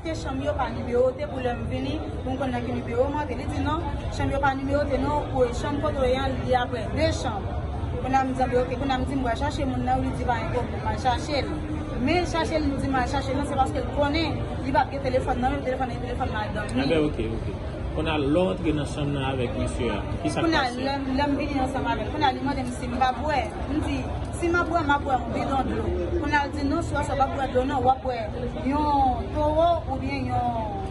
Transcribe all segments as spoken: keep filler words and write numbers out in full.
Chanm yo pa nimewote pou lè m vini, pou m konn nan ki nimewo m antre. Li di non, chanm yo pa nimewote non, pou chanm kote w ye an, li apre de chanm. Kounye a m di, "Anben, oke." Kounye a m di, "M pral chache moun nan," li di, "Pa gen pwoblèm, m al chache l." Men chache l, li di, "M al chache l," non, se paske l konnen li p ap gen telefòn nan men l, telefòn nan, telefòn madanm li. Anben, oke, oke. Kounye a, lè w antre nan chanm nan avèk mesye a, ki sa k pase? Kounye a, lè, lè m vini ansanm avè l, kounye a, li mande m si m p ap bwè. M di, "Si m ap bwè, m ap bwè yon bidon dlo." Kounye a, l di, "Non, si w aswè w p ap bwè dlo, non, w ap bwè yon towo oubyen yon,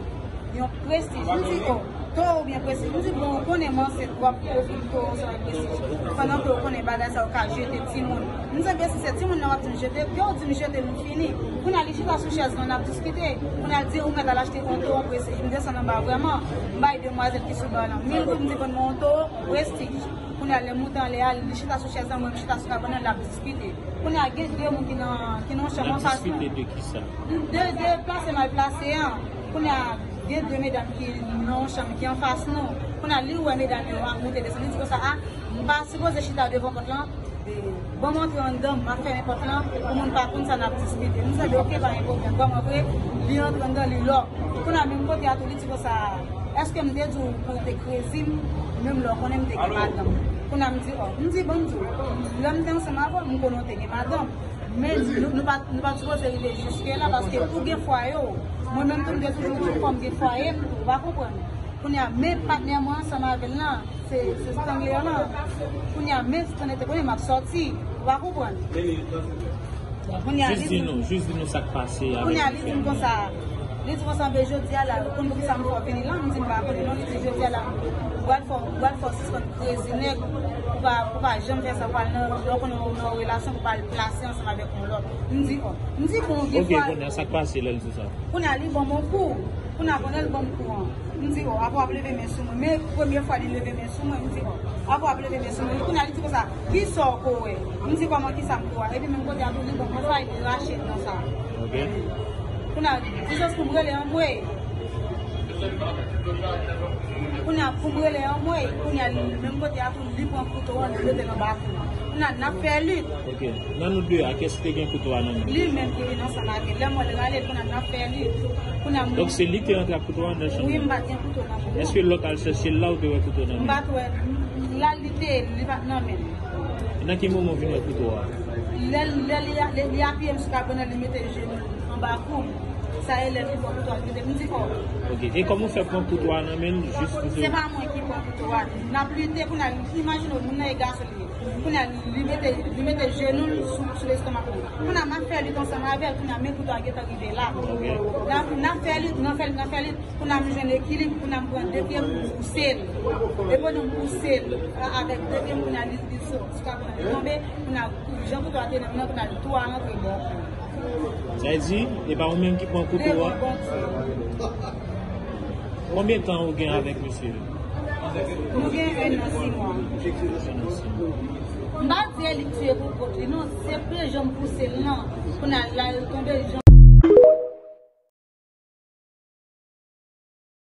yon prestij." M di, "O, towo oubyen prestij?" M di, "Bon, ou konnen m ansent, w ap ofri m towo ansanm ak prestij. Pandan ke w konnen bagay sa yo ka jete timoun." M di, "Ebyen, si se timoun nan w ap di m jete, ke w di m jete, nou fini." Kounye a, li chita sou chèz lan, n ap diskite. Kounye a, l di, "Ou mèt al achte yon towo prestij." M desann anba vrèman. M bay demwazèl ki sou ba lan mil goud, m di, "Ban mwen yon towo prestij." Kounye a, lè m moute anlè a, li chita sou chèz lan, mwen m chita sou kabann nan, l ap diskite. Kounye a, gen de moun ki nan, ki nan yon chanm anfas nou. N ap diskite de ki sa? De, de plase mal plase an. Kounye a, gen de medam ki nan yon chanm ki anfas nou. Kounye a, li wè medam yo ap moute desann. Li di konsa, "A, m pa sipoze chita devan pòt lan. E, ban m antre anndan, m ap fèmen pòt lan, pou moun pa konn sa n ap diskite." M di, "Oke, pa gen pwoblèm, ban m antre." Li antre anndan, li lòk. Kounye a, menm kote a tou, li di konsa, "Èske m te di w pou w te krezi m, menm lè w konnen m te gen madanm?" Kounye a, m di, "O." M di, "Ban m di w, lè m te ansanm avè w, m konnen w te gen madanm. Men nou, nou pa, nou pa t sipoze rive jiske la, paske ou gen fwaye w. Mwen menm tou, m te toujou di w fò m gen fwaye m tou, ou pa konprann." Kounye a, men patnè mwen ansanm avè l lan, se, se Stanley lan. Kounye a, men Stanley te konnen m ap sòti, ou pa konprann. Kounye a, jis di nou, jis di nou sa k pase avèk misye. Kounye a, li di m konsa, li di konsa, "Anben, jodi a la, ou konn poukisa m fè w vini la?" M di, "M pa konnen non." Li di, "Jodi a la, ou pral fè, ou pral fè w sispann krezi nèg, pou pa, pou pa janm fè sa, pou al nan, lè w konnen w nan yon relasyon, pou pa al plase ansanm avèk yon lòt." M di, "O." M di, "Bon, gen fwa." Oke, kounye a, sa k pase lè l di sa? Kounye a, li ban m yon kou. Kounye a, pandan l ban m kou an, m di, "O, apre w ap leve men sou mwen." Men premye fwa li leve men sou mwen, m di, "O, apre w ap leve men sou mwen." Kounye a, li di konsa, "Kisa w ko wè?" M di, "Kòman kisa m ko wè?" Epi menm kote a tou, li ban m yon fay, li rache nan sa. Oke. Kounye a, di jis pou m rele anmwey. Kounye a, pou m rele anmwey, kounye a, li menm kote a tou, li pran kouto an, li mete l anba kou. Kounye a, n ap fè lit. Ok. Nan nou de a, kiyès ki te gen kouto a nan men? Li menm ki vin ansanm avè l. Lè m wè l rale l, kounye a n ap fè li. Kounye a m... Donk, se li ki te rantre ak kouto a nan chanm nan? Wi, m pa t gen kouto nan men m. Èske lè w t al chèche l la, ou te wè kouto nan men l? M pa t wè. La, li te, li pa t nan men l. Nan ki moman w vin wè kouto a? Lè, lè li, li, li apiye m sou kabann nan, li mete jenou l anba kou m. Sa e lè li pran kouto a, li kite m. M di, o. Ok. E kòman w fè pran kouto a nan men l, jis pou... Se pa mwen ki pran kouto a. N ap lite, kounye a, imajine w, moun nan e gason li ye. Kounye a, li mete, li mete jenou l sou, sou lestomak mwen. Kounye a, m ap fè lit ansanm avè l, kounye a, men kouto a gentan rive la. Ok. N ap, n ap fè lit, n ap fè lit, n ap fè lit, kounye a, m jwenn ekilib, kounye a, m pran de pye m, m pouse l. E pandan m pouse l, a, avèk de pye m, kounye a, li, li soti, li tonbe, kounye a, jan kouto a te nan men l, kounye a, li tou a rantre bò. Sa vle di, e pa ou menm ki pran kouto a? Devan Bondye. Konbyen tan ou gen avèk misye? Nou gen en an sis mwa. En an sis mwa. M pa di e li k tiye pou kont li, non, se jan m pouse l lan. Kounye a, la, li tonbe, jan